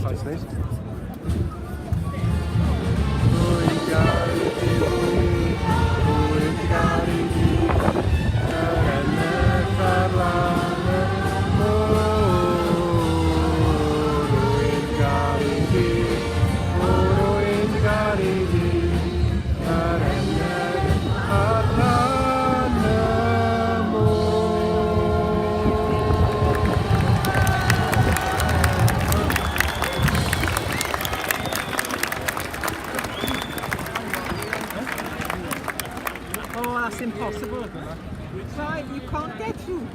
Llais neis. Rwy'n garu di, rwy'n garu di, yr eneth ar lan y môr. Rwy'n garu di, o rwy'n garu di, yr eneth ar lan y môr. Oh, that's impossible. Clive, you can't get through.